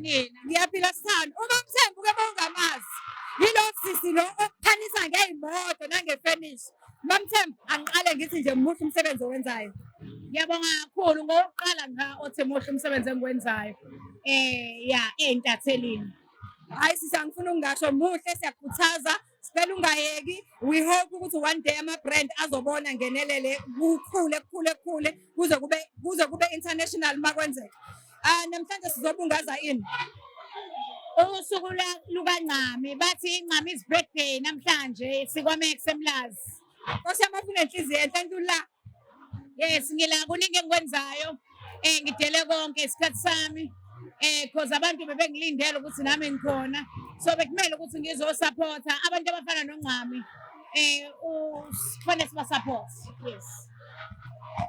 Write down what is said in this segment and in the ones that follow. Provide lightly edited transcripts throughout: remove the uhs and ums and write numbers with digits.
Nina? Ngiyaphila sithando. Uma Mthembu ke bongamazi. Yilo sisi lo okuphanisa ngey'moto nangefenisha. MaMthembu, angiqale ngithi nje muhle umsebenzi owenzayo. Ngiyabonga kakhulu ngokuqala nga othi muhle umsebenzi engiwenzayo. Ya ey'ntathelini. Hayi sisi, angifuni ukungasho, muhle, siyakukhuthaza. Sicela ungayeki. We hope ukuthi one day ama-brand azobona ngenelele, kukhule kukhule kukhule kuze kube international makwenzeka. Ah, namhlanje sizobungaza ini? Usuku lukaNcami, bathi iNcami's birthday namhlanje sikwaMax eMlazi. Nkosi yami, unenhliziyo enhle ntula. Yes, ngila kuningi engikwenzayo. Ngidele konke isikhathi sami. Cause abantu bebengilindele ukuthi nami ngikhona. So bekumele ukuthi ngizosupporta abantu abafana noNcami. Kufanele siba support. Yes.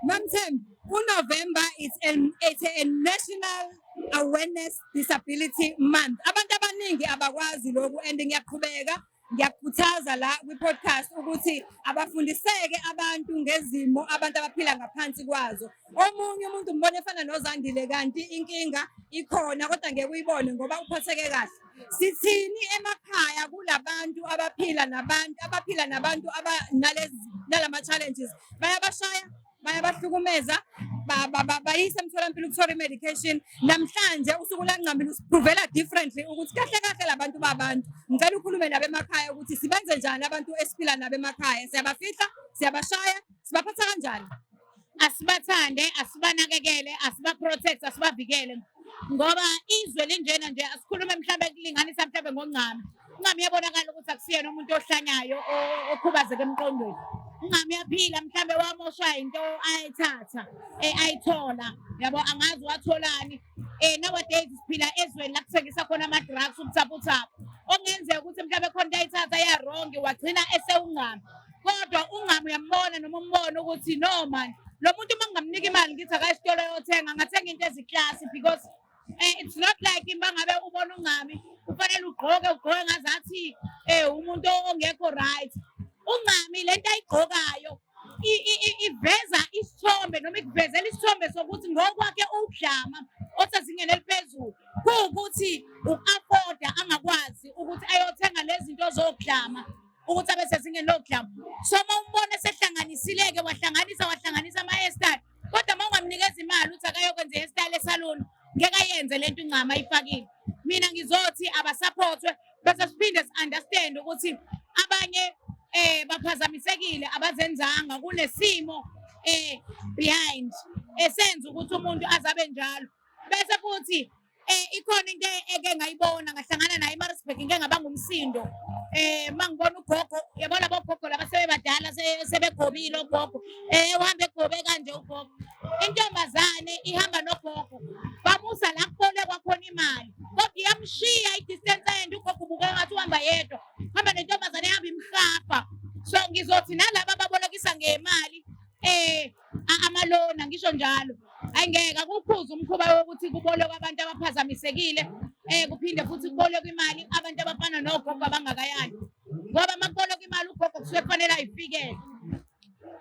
MaMthembu, uNovember is an it's a National Awareness Disability Month. Abantu abaningi abakwazi lokhu and ngiyaqhubeka ngiyakukhuthaza la kwi-podcast ukuthi abafundiseke abantu ngezimo abantu abaphila ngaphansi kwazo. Omunye umuntu umbona efana noZandile, kanti inkinga ikhona kodwa ngeke uyibone ngoba uphatheke kahle. Sithini emakhaya kulabantu abaphila nabantu abanalezi nalama challenges? Bayabashaya, bayabahlukumeza, bayise emtholampilo ukuthola i-medication. Namhlanje usuku laNcami lusiprovela differently ukuthi kahle kahle labantu babantu. Ngicela ukhulume nabo emakhaya ukuthi sibenze njani abantu esiphila nabo emakhaya. Siyabafihla, siyabashaya, sibaphatha kanjani? Asibathande, asibanakekele, asiba-protect, asibavikele ngoba izwe linjena nje. Asikhulume mhlawumbe kulinganisa mhlawumbe ngoNcami. UNcami uyabonakala ukuthi akusiyena umuntu ohlanyayo, okhubazeke emqondweni. UNcami uyaphila, mhlawumbe wamoshwa into ayithatha, ayithola, yabo, angazi watholani. Nowadays siphila ezweni la kuthengisa khona ama-drugs ubuthaphuthaphu, okungenzeka ukuthi mhlawumbe khona into ayithatha ya-wrong, wagcina esewuNcami. Kodwa uNcami uyambona noma umbone ukuthi no man, lo muntu uma ngingamnika imali ngithi akaye esitolo ayothenga, angathenga into eziklasi, because it's not like uma ngabe ubona uNcami kufanele ugqoke ngazathi umuntu ongekho right. UNcami lento ayigqokayo iveza isithombe noma ikuvezela isithombe sokuthi ngokwakhe ukudlama osezingeni eliphezulu, kuwukuthi uku-afforda angakwazi ukuthi ayothenga lezi zinto zokudlama ukuthi abe sezingeni lokudlama. So uma umbona esehlanganisile-ke, wahlanganisa wahlanganisa ama-hairstyle, kodwa uma ungamnikeza imali uthi akayokwenza i-hairstyle esaluni, ngeke ayenze lento uNcami ayifakile. Mina ngizothi abasupportwe, bese siphinde si-understand ukuthi abanye baphazamisekile, abazenzanga, kunesimo behind esenza ukuthi umuntu azabe njalo. Bese futhi ikhona into eke ngayibona, ngahlangana naye eMaritzburg, ngike ngabanga umsindo mangibona ugogo, yabona bogogo laba sebebadala, sebegobile ogogo, uhamba egobe kanje ugogo, intombazane ihamba nogogo, bamusa la kubolekwa khona imali, kodwa iyamshiya i-distance end. Ugogo ubukeka ngathi uhamba yedwa, hamba nentombazane, ehamba imhafa. So ngizothi nalaba ababolekisa ngemali, amalona ngisho njalo, ayingeke akukhuze umkhuba wokuthi kubolekwa abantu abaphazamisekile, kuphinde futhi kubolekwe imali abantu abafana nogogo abangakayani, ngoba uma kubolekwa imali ugogo kusuke kufanele ayifikele.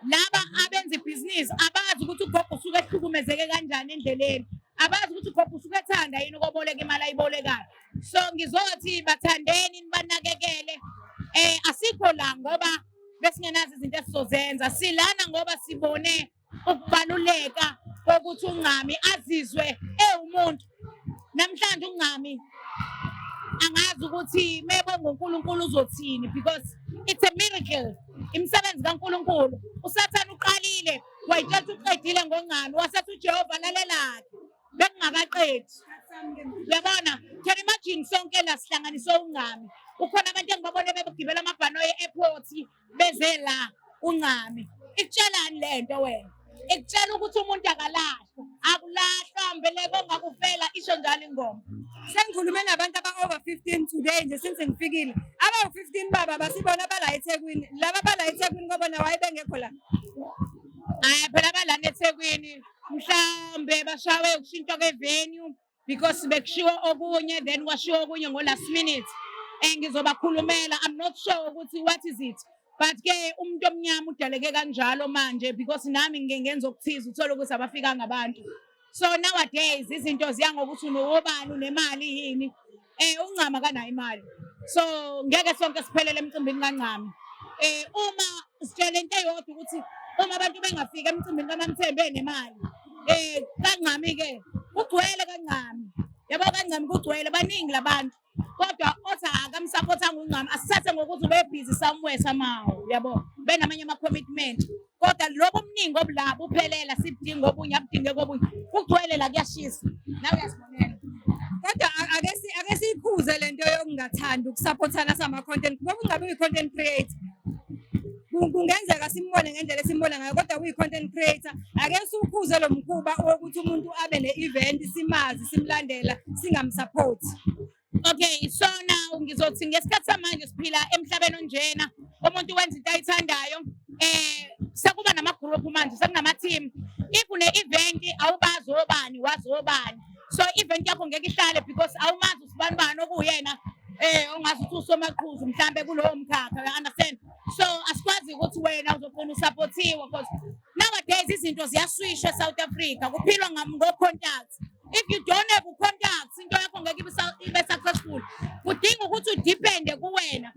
Laba abenza ibhizinisi abazi ukuthi ugogo usuke ehlukumezeke kanjani endleleni, abazi ukuthi ugogo usuke ethanda yini ukoboleka imali ayibolekayo. So ngizothi bathandeni, nibanakekele. Asikho la ngoba besingenazo izinto esizozenza, silana ngoba sibone ukubaluleka kokuthi uNcami azizwe ewumuntu. Namhlanje uNcami angazi ukuthi mebonga uNkulunkulu uzothini, because it's a miracle, imisebenzi kaNkulunkulu. USathane uqalile wayitshela uqedile ngoNcami, wasethi uJehova lalelakhe, bekungakaqedi, uyabona? Can imagine, sonke la sihlanganiswe uNcami. Ukhona abantu engibabone bebegibela amabhanoyi e-airport beze la uNcami. Ikutshelani lento wena? Ikutshela ukuthi umuntu akalahlwa, akulahlwa mbeleko ongakufela, isho njalo ingoma. Sengikhulume nabantu aba-over 15 today nje since ngifikile. Abawu-15 baba basibona bala eThekwini. Laba bala eThekwini kobona waye bengekho la. Hayi phela, abalana eThekwini mhlawumbe bashawe ukushintshwa kwe-venue, because bekushiwo okunye, then kwashiwo okunye ngo-last minute. Ngizobakhulumela, I'm not sure ukuthi what is it, but ke umuntu omnyama udaleke kanjalo manje, because nami ngike ngenza okuthize, uthole ukuthi abafikanga abantu. So nowadays izinto ziya ngokuthi unowobani, unemali yini. UNcami akanayo imali, so ngeke sonke siphelele emcimbini kaNcami. Uma sitshele into eyodwa ukuthi uma abantu bengafiki emcimbini kaMaMthembu enemali, kaNcami-ke kugcwele kaNcami, yabo, kaNcami kugcwele, baningi labantu, kodwa othi akamsaphothanga uNcami asithathe ngokuthi ube-busy somewhere somehow, yabo, benamanye ama-commitment. Kodwa lobu obuningi obulapha buphelela, sibudinga obunye, abudinge kobunye, kugcwele la, kuyashisa, nawe uyazibonela. Kodwa ake siyikhuze lento yokungathandi ukusaphothana sama-content, ngoba ungabe uyi-content creator. Kungenzeka simbone ngendlela esimbona ngayo, kodwa uyi-content creator. Ake siwukhuze lo mkhuba wokuthi umuntu abe ne-event simazi, simlandela, singamsaphothi. Okay, so now ngizothi ngesikhathi samanje siphila emhlabeni onjena, umuntu wenza into ayithandayo, sekuba nama-group manje, sekunama-team. If une-event awubazi obani, wazi obani. So i-event yakho ngeke ihlale because awumazi usibani bani okuwuyena ongazi ukuthi usomaqhuzu mhlambe kulowo mkhakha, you understand? So asikwazi ukuthi wena uzofuna usapothiwe because nowadays izinto ziyaswisha e-South Africa, kuphilwa ngo-contacts. If you don't have contacts, into yakho ngeke ibe successful. Kudinga ukuthi udepende kuwena.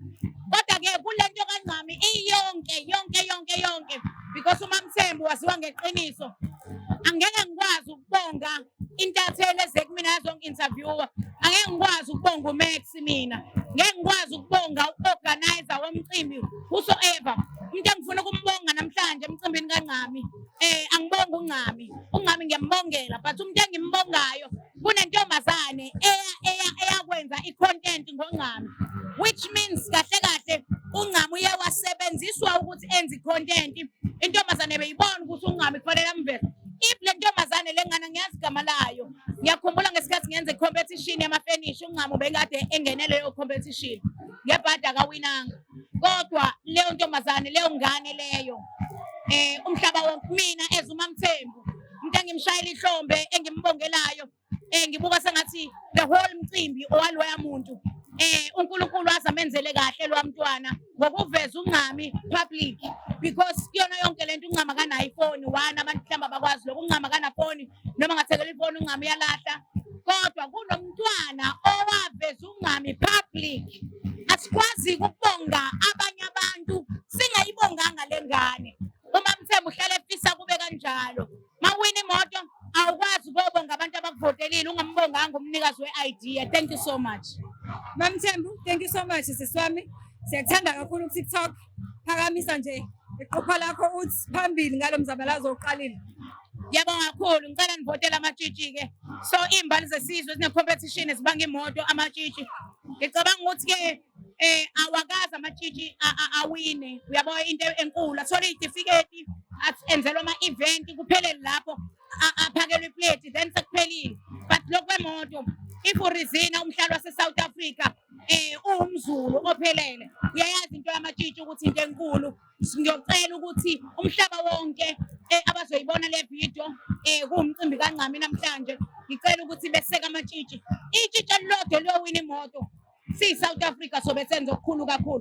Kodwa-ke kule nto kaNcami iyonke yonke yonke yonke, because uMaMthembu waziwa ngeqiniso. Angeke ngikwazi ukubonga intatheli eze kumina yazongi-interviewa, angeke ngikwazi ukubonga uMax mina, ngeke ngikwazi ukubonga u-organizer womcimbi whosoever. Umuntu engifuna ukumbonga namhlanje emcimbini kaNcami, angibongi uNcami, uNcami ngiyambongela, but umuntu engimbongayo kunentombazane eyakwenza i-content ngoNcami, which means kahle kahle uNcami uye wasebenziswa ukuthi enze i-content. Intombazane beyibona ukuthi uNcami kufanele amveze. If le ntombazane le ngane, ngiyazi igama layo, ngiyakhumbula ngesikhathi ngenza i-competition yamafenisha, uNcami ubekade engene leyo competition, ngebhadi akawinanga, kodwa leyo ntombazane, leyo ngane leyo, umhlaba wonke, mina as uMaMthembu, umuntu engimshayela ihlombe, engimbongelayo, ngibuka sengathi the whole mcimbi owaloya muntu, uNkulunkulu azamenzele kahle lo mntwana ngokuveza uNcami public, because kuyona yonke lento uNcami akanayo ifoni one, abantu mhlawumbe abakwazi lokho, uNcami akanafoni, noma ngathekela ifoni uNcami uyalahla, kodwa kunomntwana owaveza uNcami public. Asikwazi ukubonga abanye abantu singayibonganga le ngane. UMaMthembu uhlale efisa kube kanjalo. Mawina imoto awukwazi ukobonga abantu abakuvotelile ungambonganga umnikazi we-idea. Thank you so much. MaMthembu, thank you so much sisi wami. Siyakuthanda kakhulu ku-TikTok. Phakamisa nje iqopha lakho uthi phambili ngalo mzabalazo oqalile. Ngiyabonga kakhulu. Ngicela nivotele amatshitshi-ke. So iy'mbali zesizwe zine-competition zibanga imoto amatshitshi. Ngicabanga ukuthi-ke awakazi amatshitshi awine. Uyabo, into enkulu athole iy'tifiketi, enzelwe ama-event, kuphelele lapho, aphakelwe iplate, then sekuphelile. But lokhu kwemoto, if urizina umhlali wase-South Africa, uwumZulu ophelele, uyayazi into yamatshitshi ukuthi into enkulu. Ngiyocela ukuthi umhlaba wonke abazoyibona le video, kuwumcimbi kaNcami namhlanje, ngicela ukuthi beseke amatshitshi. Itshitshi elilodwa liyowina imoto, siyi-South Africa sobe senze okukhulu kakhulu.